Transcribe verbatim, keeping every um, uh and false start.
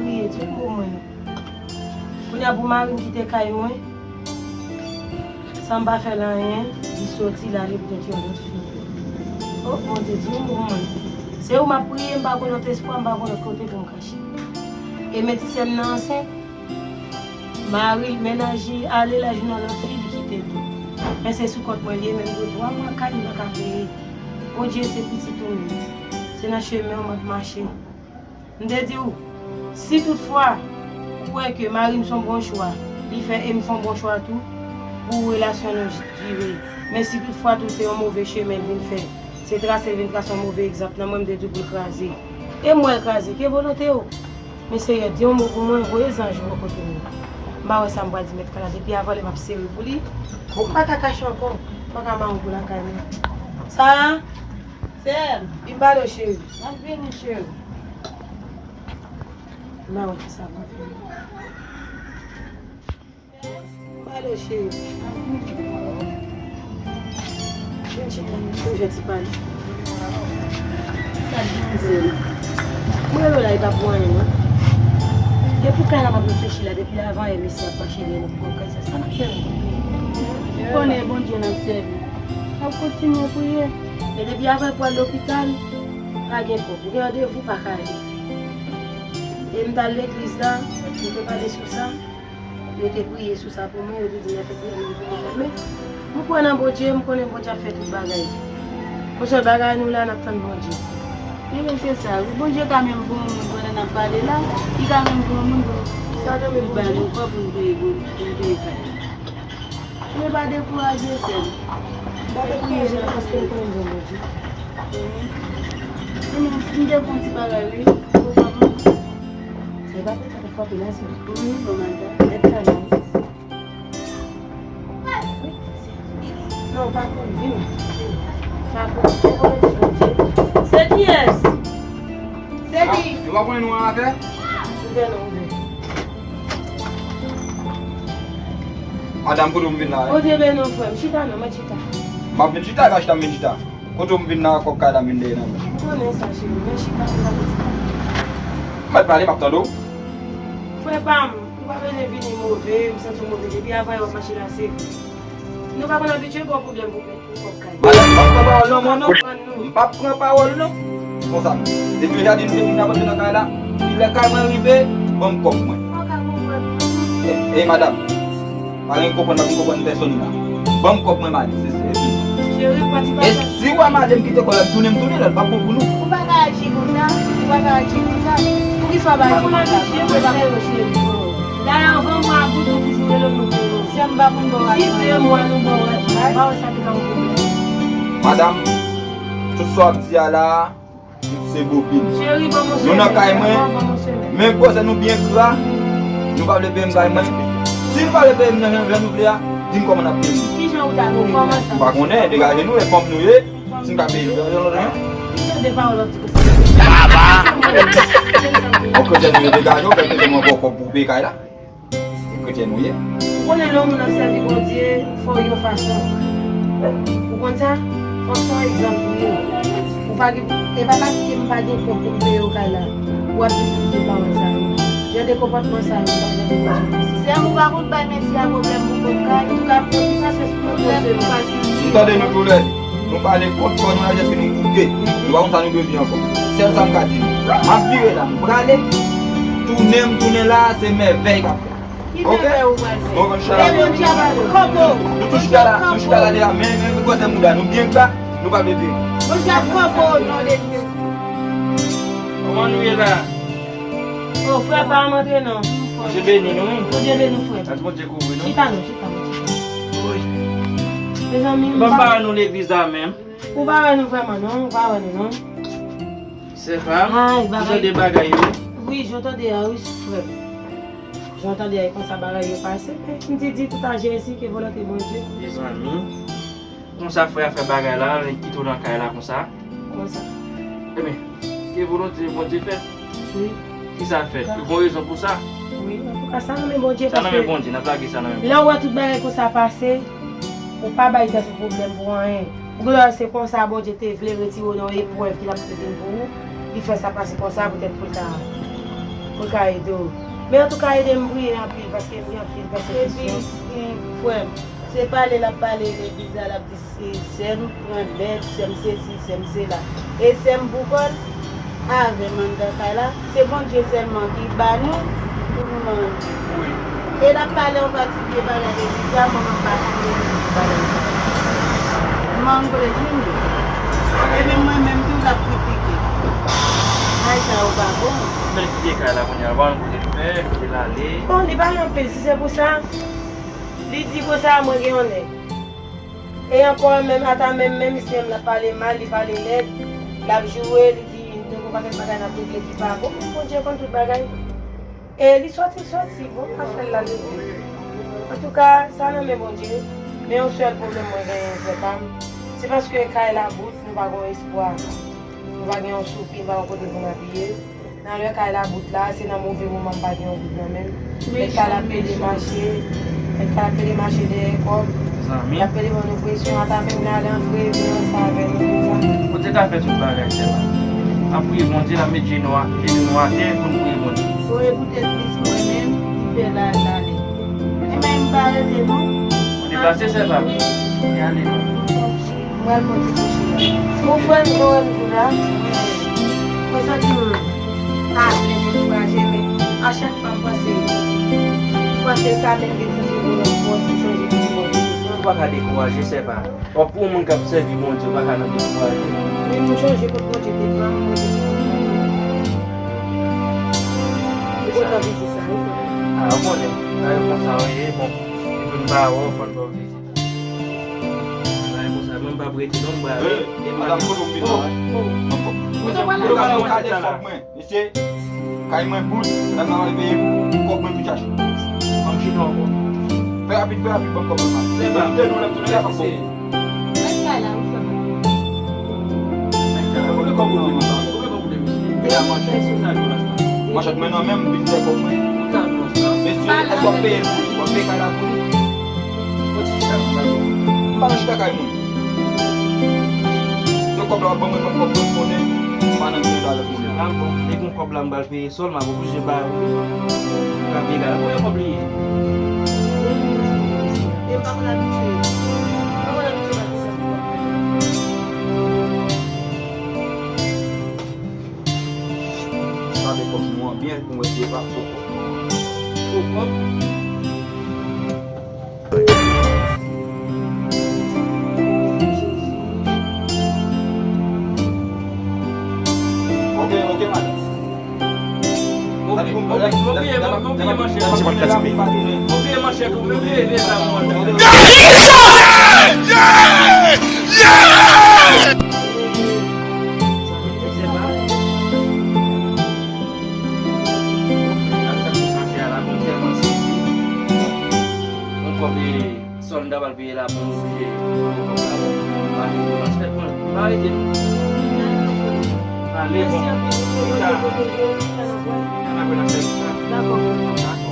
Priye, di pou mwen non. Kounye a pou mari m kite kay mwen, san m pa fè l anyen, li soti l ale pou t yon lòt fi. O Bondye, di yon mo pou mwen. Se ou m ap priye, m pa gon lòt espwa, m pa gon lòt kote pou m kache. E men ti sè m nan ansent, mari l, mennaj li ale, l al jwenn yon lòt fi, li kite l tou. Men se sou kont mwen li ye, men m gen twa mwa kay m pa ka peye. Bondye, se pitit ou menm. Se nan chemen w m ap mache. M te di w, si toutfwa ou kwè ke mari m se yon bon chwa, li fè e m fè yon bon chwa tou, pou relasyon nou dire. Men si toutfwa tou se yon move chemen l vin fè, se trase l vin trase yon move egzanp nan mwen, m te di w pou l kraze. E m wè l kraze, ke volonte w. Men Seyè, di yon mo pou mwen, voye zanj ou bò kote m yo. M pa wè sa m pral di mèt kay la, depi avan lè m ap sere pou li. M pa ka kache ankò, m pa ka mare w pou lakay mwen. Sara, sè m, vin pale w cheri. M ap vini cheri. M pa wè ki sa pou fè. Pale, cheri. Vin chita, pou jodi pale. Sa k gen, sè m? Mwen rele w la, e pa pou anyen, non. E pou kay la m ap reflechi la, depi avan yè, mesye ap mache dèyè nou pou kay sa. Sa n ap fè? Ou konnen Bondye n ap sèvi. N ap kontinye priye. E depi avan pou al lopital, pa gen kòb. Ou gen randevou, pa ka ale. E m t al legliz la, m te pale sou sa. Yo te priye sou sa pou mwen, yo te di m fè priye pou mwen. Men, m kwè nan Bondye, m konnen Bondye ap fè tout bagay. Konsèy bagay nou la, n ap tann Bondye. Ebyen, se sa, wi. Bondye ka menm voye yon moun pandan n ap pale la, li ka menm voye yon moun pou, pou ba nou kòb pou nou peye, pou nou peye kay. Men pa dekouraje, sè m. Pa dekouraje, paske m konnen gen Bondye. Ebyen, m te fè yon ti bagay, wi. Se pa pou sa te frape la, se. Wi, bon, madanm. Mèt kay la. Non, pa kouri, vini. Pa kouri. Se kiyès? Se ki? Yo pa konnen nou an afè? Ouvè non, ouvè. Madanm, kote w vin la, wi? Bondye beni w, frè m. Chita non, mwen chita. M ap vin chita, e pa chita m vin chita. Kote w m vin la, kòb kay la m vin dèyè nan men. M konnen sa, cheri, men chita pou n ap di. Ou mèt pale, m ap tande w. Frè pa m, ou pa bezwen vini move, m santi w move depi avan yè w ap mache la, se vre. Nou pa konn abitye gen pwoblèm pou, pou kòb kay. Madanm, m p ap pran pawòl non, mwen non. M p ap pran pawòl non. Konsa, depi jodi nou te vin ap antre nan kay la, lè kay mwen rive, ban m kòb mwen. Ey, ey, madanm, pa gen konprann, pa gen konprann pèsonn la. Ban m kòb mwen, madanm, se, se, se fini. E si w a madanm kite kòb la, tounen m tounen, lè l p ap bon pou nou. Ou pa ka aji konsa, ou pa ka aji konsa. Poukisa w pa aji konsa? Dayè, anvan mwa a bout, ou toujou rele m, nou rele w. Sè m pa konn ba w aji. Si de mwa nou ba w aji, ba w sa te ka yon pwoblèm. Madanm, tout sa w ap di a la, se bobin. Cheri, ban m yon semèn. Nou nan kay mwen, men koze nou byen gra, nou pa vle peye m kay mwen. Si nou pa vle peye m nan jan, jan nou vle a, di m kòman n ap peye m. Kijan ou ta nou kòmanse? M pa konnen, degaje nou, e fanm nou ye. Si m ka peye, yon lòt jan. Ki jan de pawòl w ap di konsa? Papa! Yon kretyen nou ye, degaje w, fè kretyen mwen ba w kòb pou peye kay la. Se kretyen nou ye. Ou konnen lè yon moun ap sèvi Bondye, fò w yon fason. Ou konn sa? Fò w se yon egzanp pou yo. Ou pa gen, e pa paske m pa gen kòb pou m peye w kay la, w ap di tout de pawòl sa yo. Jan de konpòtman sa yo, m pa janm konprann. Sè m, ou pa konn bay mesye a pwoblèm pou kòb kay? Antouka, pou ki fason se pwoblèm pou pa swiv. M tande nou toulède. Nou pale kont kò nou la, jèske nou bouke. Nou pa konn sa nou dwe di ankò. Sèl sa m ka di nou. M ap vire la, m prale. Tounen m tounen la, se mèvèy k ap fèt. Oke? Bon, bon, chita la. Nou tou chita la, nou chita la deja, men, men, men, gwosè mouda, nou byen gra, nou pa vle vire. Kòman nou ye la? O, frè pa m antre non. Bondye beni nou, wi. Bondye beni w, frè. Bondye kouvri nou. Chita non, chita, chita. Wi. Mezanmi, m pa wè nou legliz la menm. Ou pa wè nou vrèman non, ou pa wè nou non. Sè pa m, ou tande bagay yo? Wi, jan w tande a, wi, frè. Jan w tande a, e konsa bagay yo pase. M te di tout a Jezi ke volonte Bondye. Mezanmi, konsa frè a fè bagay la, li kite w nan kay la konsa. Konsa. Ebyen, ke volonte Bondye fèt. Wi. Kisa fèt? Li gon rezon pou sa? Wi, antouka sa nan men Bondye, paske lè w wè tout bagay konsa pase, ou pa bay tèt ou pwoblèm pou anyen. Ou gen dwa se konsa Bondye te vle retire w nan yon eprèv ki t ap prepare pou ou. Li fè sa pase konsa poutèt pou l ka Mwen ka ede w. Men antouka, ede m priye anpil, paske m gen anpil pèsekisyon. Epi, frè m, se pale l ap pale legliz la, l ap di, sè m pran bèt, sè m sesi, sè m sela. E sè m boukòl avè m anndan kay la. Se Bondye sèlman ki ba nou pou nou manje. Wi. E l ap pale yon pati vye bagay legliz la, mwen menm m pa konn legliz bagay sa. Mango legliz. E menm mwen menm tou, l ap kritike. Bagay sa yo pa bon. Men kite kay la kounye a, pa yon kote l fè, kite l ale. Bon, li pa gen anpil, si se pou sa, li di konsa, mwen gen yon nèg. E ankò, menm ata menm, menm misye menm, l ap pale mal, li pale lèd, l ap joure, li di, nou gon pakèt bagay n ap regle ki pa bon, men Bondye konn tout bagay. E li sòti, l sòti, bon, afè l la, l regle. Antouka, sa nan men Bondye, men yon sèl pwoblèm mwen genyen, frè pa m, se paske kay la bout, nou pa gon espwa, nou pa gen yon soupi, nou pa gon kote pou n apiye. Nan lè kay la bout la, se nan move moman m pa gen yon goud nan men m. Mèt kay la pede mache, mèt kay la pede mache dèyè kòb. Zanmi. Y ap pede ban nou presyon, ata menm lè ale antre, vin ansanm avè nou konsa. Ou te ka fè tout bagay, sè pa. N ap priye Bondye, n ap met jenou a, jenou nou atè pou n priye Bondye. Voye poutèt plis mwen menm, ki fè la, l ale. E men m pa rete non. Ou deplase, sè pa. E ale non. Mwen pral pran ti kouche. Ou frè m, ou wè m tou la. Mwen santi m pa byen dekouraje, men a chak fwa m panse, m panse sa menm vin santi m nan fòs, m chonje ki ti bon. Ou pa ka dekouraje, sè pa. W ap pou yon moun k ap sèvi Bondye, ou pa ka nan dekouraje. Men m chonje kot Bondye te pran m, mwen te sou. Mwen kontan vizit la, wi, frè m. A, ou konnen. Sa yo konsa, wi, bon. Epi m pa wè w, fò n ba w vizit. Bagay konsa, mwen m p ap rete non, m pral ale. E madanm, kote w vin la? Kote w pral ale? Mesye, kay mwen bout, madanm nan pral peye pou kòb mwen vin chache. Ban m chita ankò. Fè rapid, fè rapid, ban m kòb mwen. Se pa. Kote nou lè m tounen la, fòk bon. Mèt kay la, wi, frè m. Mèt kay la, konbyen kòb ou dwe, konbyen kòb ou dwe, mesye? Mwen chak mwen nan menm, vin fè kòb mwen. Mesye, èske w ap peye l pou li? W ap peye kay la pou li? Mwen ti chita kay mwen. M pa nan chita kay moun. Se kòb la w ap ban mwen, ban m kòb mwen, konnen m pa nan bezwen avèk moun. Se pa bon. Depi yon kòb la m pral peye sòl, m ap oblije ba ou. M ap peye kay la. Konbyen kòb li ye? E m pa konn abitye. M pa konn abitye ba kisa pou kòb. Gade kòb nou an byen pou mwen, se pa fo kòb. Fo kòb? Ok, ok, madanm. Ok, ok, ok, ok, manchèt. Ok, manchèt, ok, ok, ok, ok. Yon kòb e sòl m ta pral peye la pou m oblije pran kòb la. Bon, pa gen depans fèt, mwen pa rete non. Ale, bon. Chita. N ap wè nan sèvis la.